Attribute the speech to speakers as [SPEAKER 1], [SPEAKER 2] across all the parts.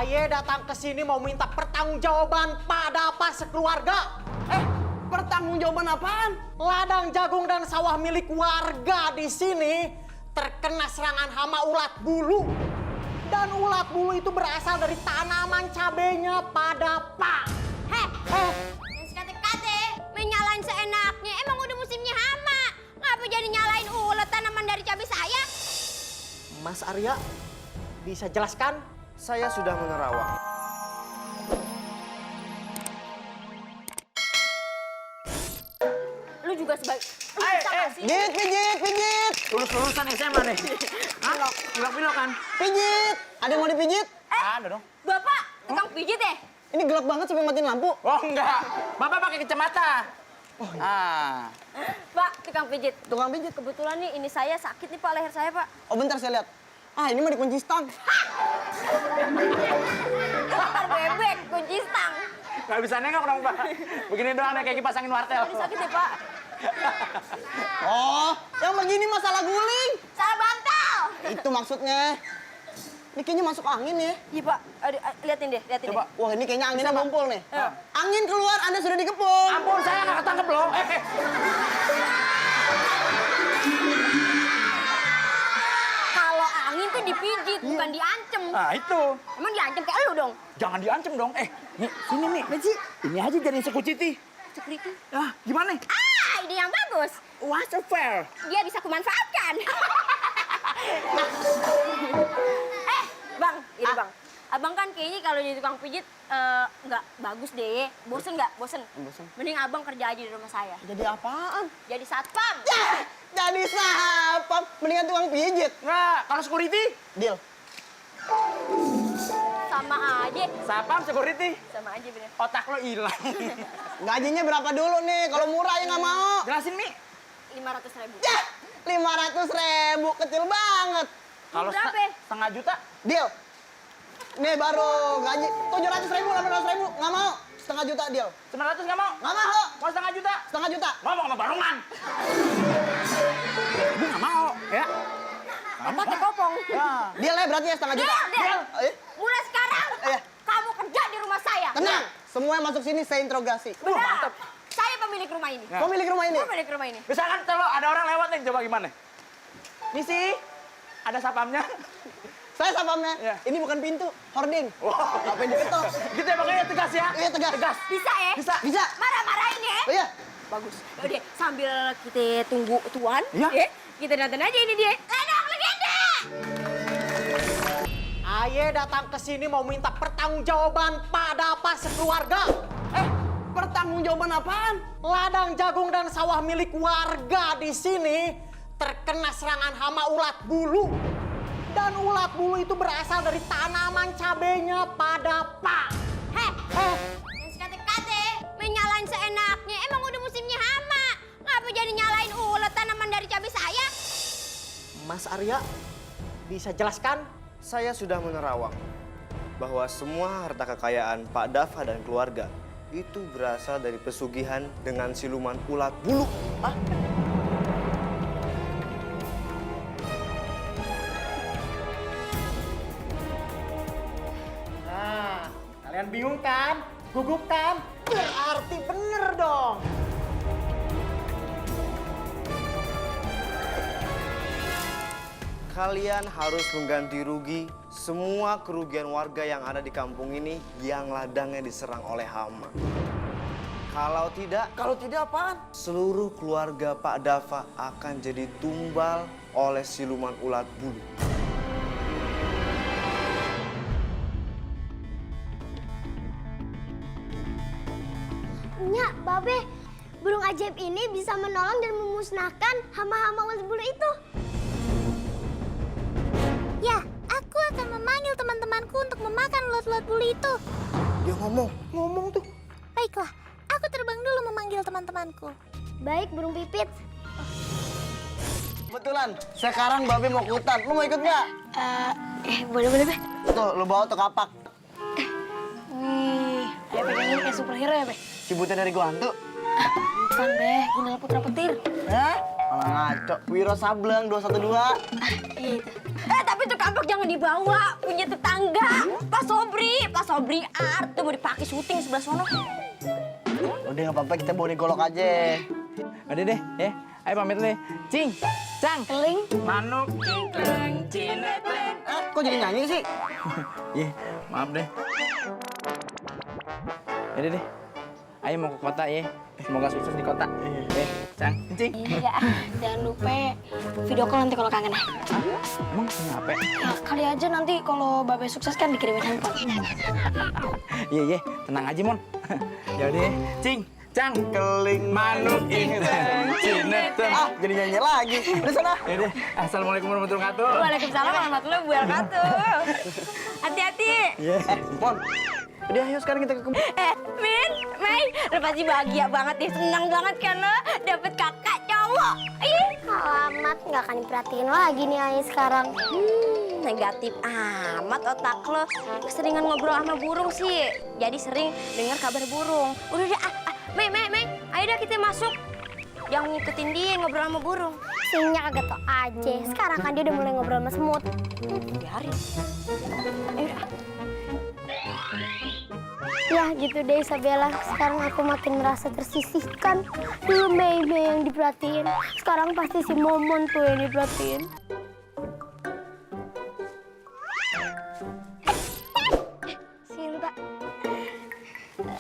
[SPEAKER 1] Aye datang ke sini mau minta pertanggungjawaban pada apa sekeluarga.
[SPEAKER 2] Pertanggungjawaban apaan?
[SPEAKER 1] Ladang jagung dan sawah milik warga di sini terkena serangan hama ulat bulu. Dan ulat bulu itu berasal dari tanaman cabenya pada Pak.
[SPEAKER 3] Jangan sekate-kate, menyalain seenaknya. Emang udah musimnya hama. Ngapa jadi nyalain ulet tanaman dari cabai saya?
[SPEAKER 1] Mas Arya, bisa jelaskan?
[SPEAKER 2] Saya sudah menerawang.
[SPEAKER 3] Lu juga sebagai...
[SPEAKER 4] Pijit.
[SPEAKER 2] Lulus-lulusan SMA nih. Hah? Pilok kan?
[SPEAKER 4] Pijit. Ada yang mau dipijit?
[SPEAKER 2] Ada dong.
[SPEAKER 3] Bapak, tukang pijit ya?
[SPEAKER 4] Ini gelap banget sampai matiin lampu.
[SPEAKER 2] Oh enggak. Bapak pakai kacamata.
[SPEAKER 3] Pak, tukang pijit.
[SPEAKER 4] Tukang pijit.
[SPEAKER 3] Kebetulan nih ini saya sakit nih Pak, leher saya Pak.
[SPEAKER 4] Oh bentar saya lihat. Ini mah dikunci stang.
[SPEAKER 3] Bakar bebek, kunci stang.
[SPEAKER 2] Nggak bisa nengok dong Pak. Begini doang nih kayak kipas angin wartel.
[SPEAKER 3] Ini sakit ya Pak?
[SPEAKER 4] Oh, yang begini masalah guling.
[SPEAKER 3] Salah bantal.
[SPEAKER 4] Itu maksudnya. Ini kayaknya masuk angin ya.
[SPEAKER 3] Iya Pak, liatin deh.
[SPEAKER 2] Coba.
[SPEAKER 4] Wah ini kayaknya anginnya
[SPEAKER 2] Bisa, Pak.
[SPEAKER 4] ngumpul nih.
[SPEAKER 3] Ayo.
[SPEAKER 4] Angin keluar, Anda sudah dikepung.
[SPEAKER 2] Ampun, saya nggak ketangkep loh.
[SPEAKER 3] Kalau angin tuh dipijit, bukan diancem.
[SPEAKER 2] Nah itu.
[SPEAKER 3] Emang diancem kayak lu dong?
[SPEAKER 2] Jangan diancem dong. Nih, sini nih. Ini aja jadi sekuciti.
[SPEAKER 3] Security.
[SPEAKER 2] Gimana nih?
[SPEAKER 3] Ide yang bagus.
[SPEAKER 2] What's the fair?
[SPEAKER 3] Dia bisa kumanfaatkan. Bang, ini Bang. Abang kan kayaknya kalau jadi tukang pijit nggak bagus deh. Bosen nggak? Bosen. Mending abang kerja aja di rumah saya.
[SPEAKER 4] Jadi apaan?
[SPEAKER 3] Jadi satpam.
[SPEAKER 4] Ya, jadi sapam. Mendingan tukang pijit.
[SPEAKER 2] Nggak, kalau security?
[SPEAKER 4] Deal.
[SPEAKER 3] Sama aja.
[SPEAKER 2] Sapam security.
[SPEAKER 3] Sama aja bener.
[SPEAKER 2] Otak lo hilang.
[SPEAKER 4] Gajinya berapa dulu nih? Kalau murah ya nggak mau.
[SPEAKER 2] Jelasin nih.
[SPEAKER 3] 500.000.
[SPEAKER 4] Ya, 500.000 kecil banget.
[SPEAKER 2] Kalau
[SPEAKER 3] berapa?
[SPEAKER 2] setengah juta?
[SPEAKER 4] Deal. Nih baru gaji 700.000, 800.000 nggak mau. Setengah juta deal.
[SPEAKER 2] 900 nggak mau?
[SPEAKER 4] Nggak mau.
[SPEAKER 2] Mau setengah juta?
[SPEAKER 4] Setengah juta.
[SPEAKER 2] Ngomong sama barongan. Gue nggak mau, ya.
[SPEAKER 3] Otaknya kopong.
[SPEAKER 4] Deal ya berarti ya setengah juta.
[SPEAKER 3] Deal.
[SPEAKER 4] Eh,
[SPEAKER 3] Mulai sekarang,
[SPEAKER 4] Iya.
[SPEAKER 3] kamu kerja di rumah saya.
[SPEAKER 4] tenang. Semua yang masuk sini saya interogasi.
[SPEAKER 3] Benar.
[SPEAKER 2] mantap.
[SPEAKER 3] Saya pemilik rumah ini.
[SPEAKER 2] Ya.
[SPEAKER 4] Pemilik rumah ini.
[SPEAKER 3] Pemilik rumah ini.
[SPEAKER 2] Misalkan kalau ada orang lewat nih, coba gimana? Misi, ada sapamnya.
[SPEAKER 4] Saya sapamnya.
[SPEAKER 2] Iya.
[SPEAKER 4] Ini bukan pintu, hording.
[SPEAKER 2] Wow.
[SPEAKER 4] Apa yang diketok?
[SPEAKER 2] Gitu ya, makanya tegas ya?
[SPEAKER 4] Iya, tegas.
[SPEAKER 2] Tegas.
[SPEAKER 3] Bisa ya?
[SPEAKER 4] Bisa.
[SPEAKER 3] Marah-marahin ya?
[SPEAKER 4] Oh iya.
[SPEAKER 3] Bagus. Udah, sambil kita tunggu tuan,
[SPEAKER 2] Iya.
[SPEAKER 3] ya, kita nonton aja ini dia. Ledang legenda!
[SPEAKER 1] Aye datang ke sini mau minta pertanggungjawaban pada apa sekeluarga.
[SPEAKER 4] Pertanggungjawaban apaan?
[SPEAKER 1] Ladang jagung dan sawah milik warga di sini terkena serangan hama ulat bulu. Dan ulat bulu itu berasal dari tanaman cabenya pada Pak.
[SPEAKER 3] Jangan sekate-kate, menyalain seenaknya. Emang udah musimnya hama. Ngapa jadi nyalain ulet tanaman dari cabai saya?
[SPEAKER 1] Mas Arya, bisa jelaskan?
[SPEAKER 5] Saya sudah menerawang bahwa semua harta kekayaan Pak Dava dan keluarga itu berasal dari pesugihan dengan siluman ulat bulu.
[SPEAKER 1] Nah, kalian bingung kan? Gugup kan? Berarti bener dong.
[SPEAKER 5] Kalian harus mengganti rugi semua kerugian warga yang ada di kampung ini yang ladangnya diserang oleh hama. Kalau tidak apaan? Seluruh keluarga Pak Dava akan jadi tumbal oleh siluman ulat bulu.
[SPEAKER 6] Nyak, Babe, burung ajaib ini bisa menolong dan memusnahkan hama-hama ulat bulu itu. Ya, aku akan memanggil teman-temanku untuk memakan ulat-ulat bulu itu.
[SPEAKER 5] Dia ngomong tuh.
[SPEAKER 6] Baiklah, aku terbang dulu memanggil teman-temanku. Baik, burung pipit.
[SPEAKER 4] Kebetulan, sekarang Babe mau ke hutan. Lu mau ikut nggak?
[SPEAKER 6] Boleh, Be.
[SPEAKER 4] Tuh, lu bawa tuh kapak.
[SPEAKER 6] Wih, ada pegangin kayak superhero ya, Be?
[SPEAKER 4] Si buta dari gua hantu.
[SPEAKER 6] Bukan, Be. Gundala Putra Petir.
[SPEAKER 4] Hah? Malah ngaco. Wiro Sableng 212.
[SPEAKER 3] Tapi tuh kampak jangan dibawa, punya tetangga. Pak Sobri art tuh mau dipakai syuting sebelah sono.
[SPEAKER 4] Udah nggak apa-apa, kita bawa di golok aja.
[SPEAKER 2] Udah deh, ya. Ayo pamit deh. Cing, Cang,
[SPEAKER 6] Keling.
[SPEAKER 2] manuk, cingkleng, cinetleng.
[SPEAKER 4] Kok jadi nyanyi sih?
[SPEAKER 2] Iya, maaf deh. Yaudah deh, ayo mau ke kota ya. Semoga sukses di kota. Cang, Cing.
[SPEAKER 6] Iya, jangan lupa video call nanti kalau kangen.
[SPEAKER 2] Emang punya HP?
[SPEAKER 6] Ya, kali aja nanti kalau Babe sukses kan dikirimin handphone.
[SPEAKER 2] Iya, tenang aja, Mon. Yaudah deh, Cing, Cang, keling, manuk, cingkleng, cinetleng.
[SPEAKER 4] Jadi nyanyi lagi. Udah sana.
[SPEAKER 2] Yaudah, assalamualaikum warahmatullahi wabarakatuh.
[SPEAKER 3] Waalaikumsalam warahmatullahi wabarakatuh. Hati-hati.
[SPEAKER 4] Mon. Udah, ayo sekarang kita ke kebun.
[SPEAKER 3] Min, Mei, lu pasti bahagia banget nih, senang banget kan lo dapet kakak cowok.
[SPEAKER 6] Alamat, nggak akan diperhatiin lagi nih Ai sekarang.
[SPEAKER 3] Negatif amat otak lo. Keseringan ngobrol sama burung sih, jadi sering dengar kabar burung. Udah deh, Mei, ayo dah kita masuk. Jangan ngikutin dia ngobrol sama burung.
[SPEAKER 6] Sinya kagak tau aja. Sekarang kan dia udah mulai ngobrol sama semut.
[SPEAKER 3] Biarin. Ayo dah.
[SPEAKER 6] Ya gitu deh Isabella, sekarang aku makin merasa tersisihkan. Dulu Mei yang diperhatiin, sekarang pasti si Momon tuh yang diperhatiin. Sinta,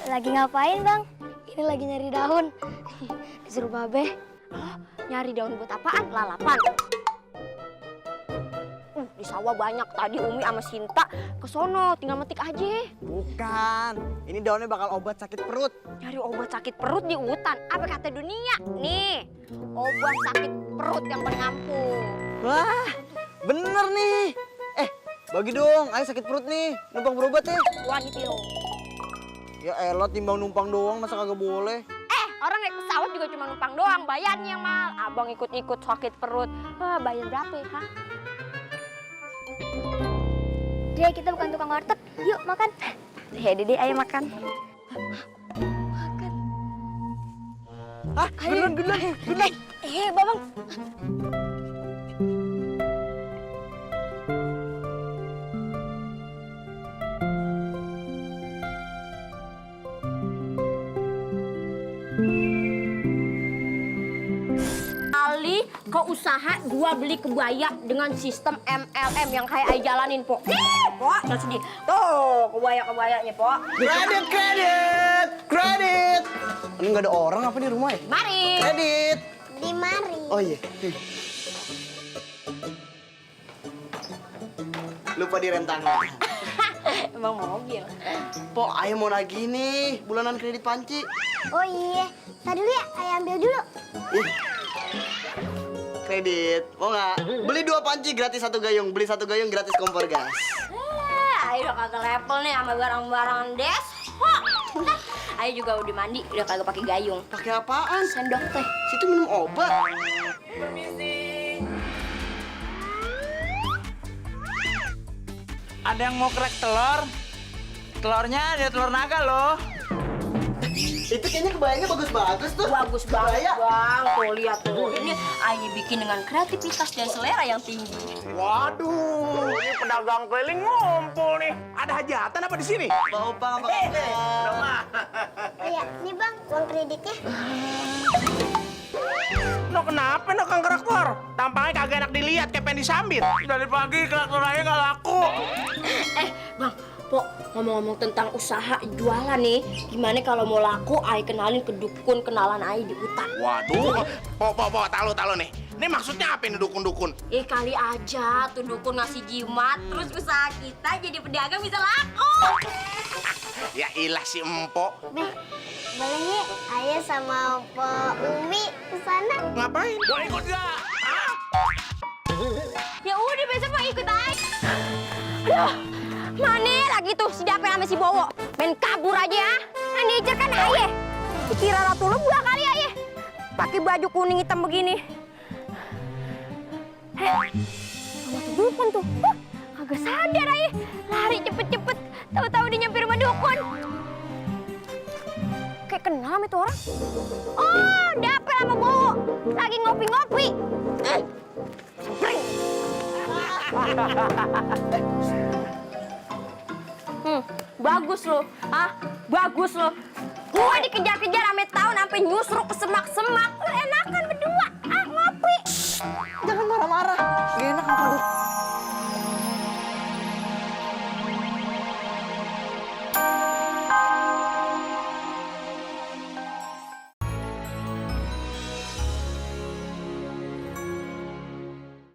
[SPEAKER 6] lagi ngapain Bang? Ini lagi nyari daun. Disuruh Babe.
[SPEAKER 3] Nyari daun buat apaan? Lalapan. Di sawah banyak tadi Umi sama Sinta kesono, tinggal metik aja.
[SPEAKER 4] Bukan. Ini daunnya bakal obat sakit perut.
[SPEAKER 3] Nyari obat sakit perut di hutan. Apa kata dunia? Nih, obat sakit perut yang paling ampuh.
[SPEAKER 4] Wah, bener nih. Bagi dong. Ayo sakit perut nih. Numpang berobat ya.
[SPEAKER 3] Wah gitu.
[SPEAKER 4] Ya elah, timbang numpang doang masa kagak boleh.
[SPEAKER 3] Orang naik pesawat juga cuma numpang doang, bayarnya yang mahal. Abang ikut-ikut sakit perut. Bayar berapa ya?
[SPEAKER 6] Dede, kita bukan tukang warteg. Yuk makan.
[SPEAKER 3] Ya Dede, ayo makan.
[SPEAKER 4] Beneran.
[SPEAKER 6] Babang.
[SPEAKER 3] Alih ke usaha gua beli kebaya dengan sistem MLM yang kayak Ai jalanin, Po. Po, jangan sedih. Tuh, kebaya-kebayanya, Po.
[SPEAKER 4] Kredit. Ini nggak ada orang apa di rumah ya?
[SPEAKER 3] Mari.
[SPEAKER 4] Kredit.
[SPEAKER 6] Di mari.
[SPEAKER 4] Oh iya. Lupa direm tangan.
[SPEAKER 3] Emang mobil.
[SPEAKER 4] Po, ayo mau nagih nih bulanan kredit panci.
[SPEAKER 6] Oh iya. Tadi dulu ya, Ayah ambil dulu.
[SPEAKER 4] Ih. Kredit, mau nggak? Beli 2 panci gratis 1 gayung, beli 1 gayung gratis kompor gas.
[SPEAKER 3] Ayo udah kagak level nih sama barang-barang des. Ayo juga udah mandi, udah kagak pakai gayung.
[SPEAKER 4] Pakai apaan?
[SPEAKER 3] Sendok teh.
[SPEAKER 4] Situ minum obat.
[SPEAKER 2] Ada yang mau krek telur? Telurnya ada telur naga loh.
[SPEAKER 4] Itu kayaknya kebayangnya bagus-bagus tuh.
[SPEAKER 3] Bagus banget,
[SPEAKER 4] Kebaya.
[SPEAKER 3] Bang. Tuh, lihat tuh. Ini Ayi bikin dengan kreativitas dan selera yang tinggi.
[SPEAKER 2] Waduh, ini pedagang keliling ngumpul nih. Ada hajatan apa di sini?
[SPEAKER 4] Mau upah apa kagak?
[SPEAKER 6] Oh iya, nih Bang, uang kreditnya.
[SPEAKER 2] Lo kenapa no Kang Keraktor? Tampangnya kagak enak dilihat, kayak pengen disambit. Dari pagi keraktor aja nggak laku.
[SPEAKER 3] Bang, Po, ngomong-ngomong tentang usaha jualan nih, gimana kalau mau laku, Ai kenalin ke dukun kenalan Ai di hutan.
[SPEAKER 7] Waduh, tahu nih. Ini maksudnya apa ini dukun-dukun?
[SPEAKER 3] Kali aja tuh dukun ngasih jimat, terus usaha kita jadi pedagang bisa laku.
[SPEAKER 7] Ya ilah si empok.
[SPEAKER 6] Beh, boleh nih Ayah sama Pak Umi ke sana?
[SPEAKER 7] Ngapain? Boleh ikut gak?
[SPEAKER 3] Ya udah besok mau ikut Ai. Aduh, mana lagi tuh si Dapen sama si Bowo? Main kabur aja ya. Yang diajar kan Ayah. Dikira Ratu Lebah kali Ayah. Pakai baju kuning hitam begini. Sama tuh dukun tuh. Kagak sadar Ayah. Lari cepet-cepet. Tahu-tahu dia nyampe rumah dukun. kenal sama itu orang. Oh, dapet sama Bowo. Lagi ngopi-ngopi. Spring. Bagus lo. Bagus lo. Gua dikejar-kejar sampai tahun sampai nyusruk ke semak-semak. Lu enakan berdua. Ngopi.
[SPEAKER 4] Jangan marah-marah. Gak enak apa